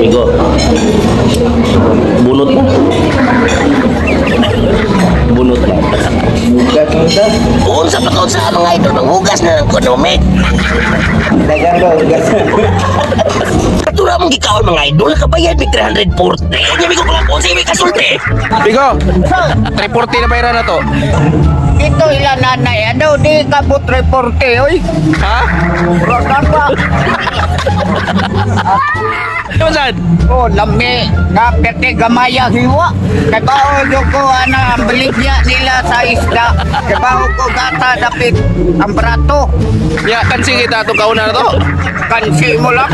Migo. Bunot na. Bunot na. Hugas mo sa. Unsa pa ka sa mga idol, manghugas na ng konomi. Dagang ba hugas? Katura mong gikaon, mga idol, nakabayad mig 340. Nya, migo ko lang kung may kasulti. Bigo, 340 na bayaran na to. Ito ila nanay. Ano di kabot reporte oy. Ha? Rotan pa. Ano saan? Oh, lami nga perte gamaya hiwa. Kay bao jud ko ana ang baligya nila sa isda. Kay bao ko gata dapit ang brato. Ya, kansi kita itong kauna na to. Kansi mo lang.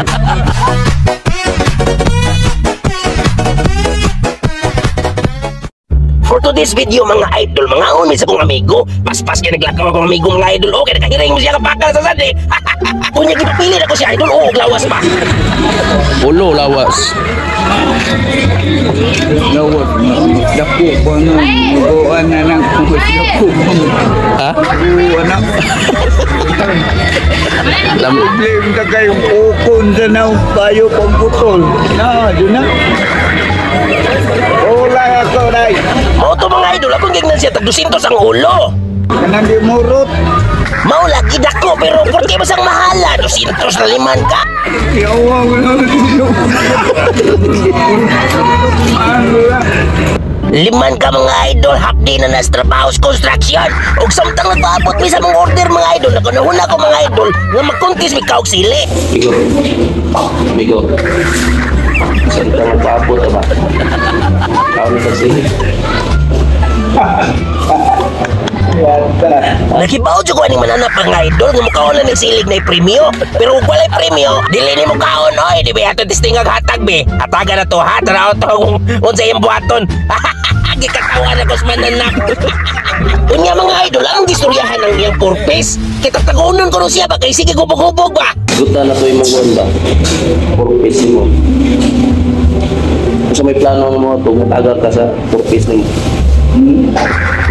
For today's video, mga idol, mga umi sa kong amigo, paspas kay naglakaw akong amigo, mga idol, okay, nakahiring mo siya kapakal sa sadi. Kunya gipapili na ko siya, idol, oo, lawas pa. Ulo, lawas. Lawat dako ko na muguan na nang dako ko. Ha? Anak. Lam Problem ka kayong ukon sa na kayo pagputol. Na, di na. Wala ako day. Mao to, mga idol, akong gignan siya tag 200 ang ulo. Kanang di murot. Mao lagi dako pero porke masang mahala, 200 na liman ka. Yawa ko na. Ano lang. Liman ka, mga idol, hapdi na nas trabaho sa construction. Ug samtang nagpaabot mi sa mga order, mga idol, nakunahuna ko, mga idol, nga magkuntis mi kaog sili. Bigo. Bigo. Saan ka magpaabot ba? Kaon sa sili. Yata. Nakibaw jud ko aning mananap, mga idol, nga mukaon na ng silig na premyo. Pero kung walay premyo, dili ni mukaon oy, di ba ato testing ang hatag be. Hatagan na to ha, tanaw to kung unsa iyang buhaton. Gikatawan ako sa mananap. Unya, mga idol, ang gistoryahan ng iyang purpose. Kita tagunon ko siya ba kay sige gubog-gubog ba. Guta na to imong ba? 4 piece mo. Kung sa may plano mo to, matagal ka sa 4 piece nimo.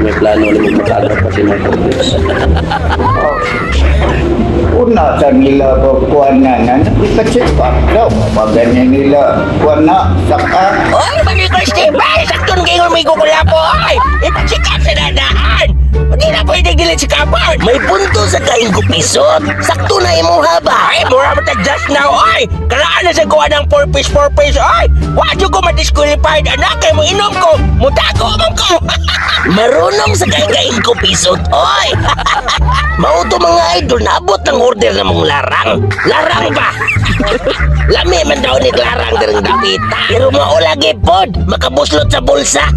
May plano nimo matagal ka sa imong 4 piece. Una sa nila kuan na na ipa-check up daw. Pag ganyan nila kuan na saka Oy, mga Christy, sakto ng gayon may kukulapo, ay! Ipa-check up sa dadaan! Hindi na pwede dili si kapan! May punto sa kain ko pisot! Sakto na imong haba! Ay, mura mo tag just now, ay! Karaan na sa kuha ng 4 piece, 4 piece, ay! Wadyo ko ma-disqualified, anak, kay mo inom ko! Mutago man ko! Marunong sa kain ko pisot, oy! Mao to, mga idol, naabot ng order na mong larang. Larang ba? Lami man daw ni larang direng dapita. Pero mao lagi pod, makabuslot sa bulsa.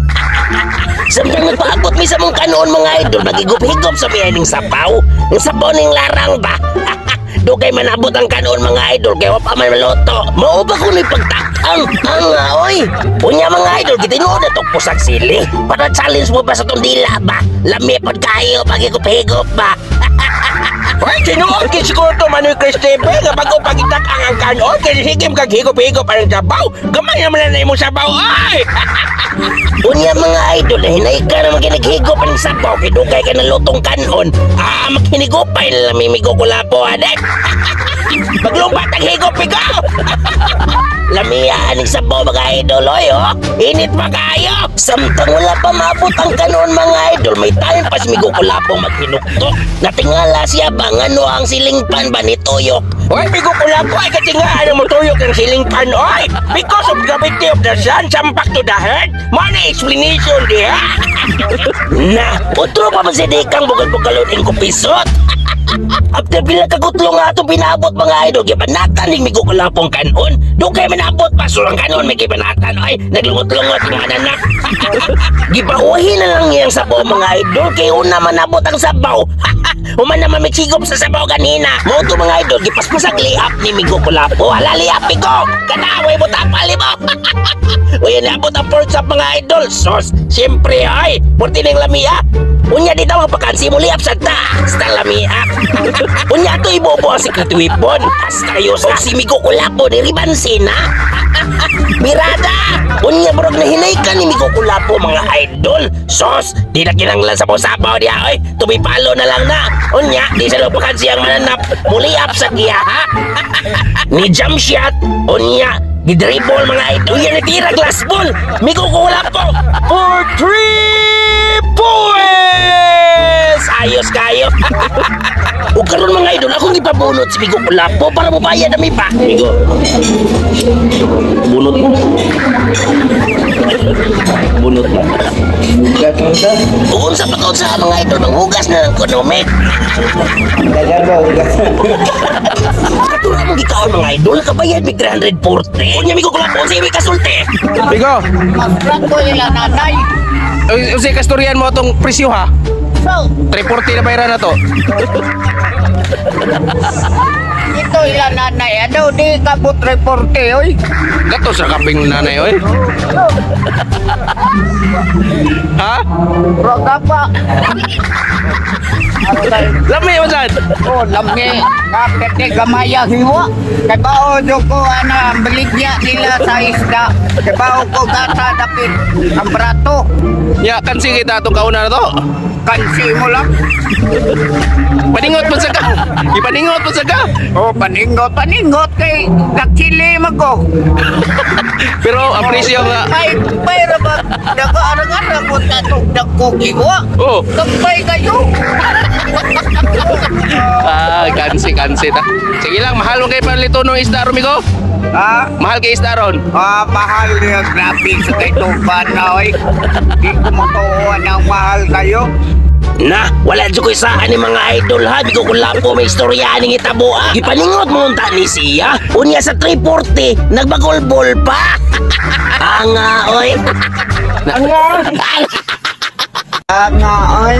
Samtang nagpaabot mi sa mong kanoon, mga idol, magigop-higop sa miyaning sapaw. Ang sapaw ning larang ba? Dugay manabot ang kanoon, mga idol, kay wa pa man maluto. Mao ba kuno'y pagtakang? Ang oy. Unya, mga idol, gitinuod na tong pusag sili. Para challenge mo ba sa tundila ba? Lami pod kayo pagigop-higop ba? Hoy, tinuod kay siguro to Manoy Christopher nga bago pagitak ang kanon kay sige kag higop-higop ang sabaw. Gamay naman na imong sabaw ay. Unya, mga idol, hinay ka na maginighigop ang sabaw kay dugay ka na lutong kanon. Ah, maghinigopay na lang mimigo ko lapo adet. Maglumbat ang higop ikaw. Lamia aning sabaw, mga idol, oy, oh. Init pa kayo. Samtang wala pa maabot ang kanon, mga idol, may time pa si Migo Kulapong maghinuktok. Natingala siya ba ngano ang silingpan ba ni Tuyok? Oy, Migo Kulapo, ay katinga ano mo tuyok ang silingpan, oy. Because of gravity of the sun, sampak to the head. Money explanation diha. Na, otro pa man si Dekang bugal-bugalon ing kupisot. After pila ka kutlo nga atong pinabot, mga idol, gibanatan ning Migo Kulapong kanon. Dugay manabot pa so ang kanon may gibanatan ay naglungot-lungot ang mga anak. Gibauhin na lang niyang sabaw, mga idol, kay una manabot ang sabaw. Human naman may sigop sa sabaw ganina. Mao to, mga idol, gipaspasag liap ni Migo Kulapo. Hala liap ko. Kanaway mo tapali mo. Uy, nabot ang pork chop, mga idol. Sos, siyempre ay, purti ning lamia. Unya dito magpakansi mo liap sa ta. Sa lamia. Unya to ibobo ang secret weapon. Hasta kayo sa si Migo Kulapo ni Ribansina. Mirada! Unya murag nahinay ka ni Migo Kulapo, mga idol. Sos, di na kinanglan sa sabaw diya oy. Tumipalo na lang na. Unya, di sa lupakan siyang mananap. Muli up sa giya ha. Ni jump shot. Unya, gidribble, mga idol. Unya ni tira glass ball. Migo Kulapo for 3 points. Ayos kayo. Ug karon, mga idol, akong ipabunot si Migo Kulapo para mobayad na mi pa. Migo. Bunot mo. Bunot na. Ug unsa pa kaon sa mga idol, manghugas na lang ko no, mek. Katura mong gikaon, mga idol, nakabayad mig 340. Unya Migo Kulapo, unsa imong kasulti? Migo, Mas brato ila nanay. Unsay kastoryan mo atong presyo ha? So, 340 na bayaran na to. Ito ila nanay. Ano, di kabot reporte, oy. Gato sa kaping nanay oy. Ha? Roga pa. Lami mo sad. Oh, lami. Kapete gamaya hiwa. Kay bao do ko ana ang baligya nila sa isda. Kay bao ko gata dapit ang brato. Ya kansi kita atong kauna na to. Kansi mo lang. Paningot po sa ka. Ipaningot po sa ka. Oh, paningot, paningot kay nagchili man ko. Pero ang presyo nga May may ra ba dago arang-arang ko tatong dagko giwa. Oh. Kampay kayo. Ah, kansi kansi ta. Sige lang, mahal mo kay palito ng isda ron, Migo. Ha? Mahal kay isda ron. Ah, mahal niya. Grabe sa kay tuban na, oy. Di ko matuwa ng mahal kayo. Na, wala jud ko isaan ni mga idol ha. Migo Kulapo may istorya aning itabo ha. Gipaningot mo unta ni siya. Unya sa 340, nagbagolbol pa. Anga, oy. Anga. Anga, oy.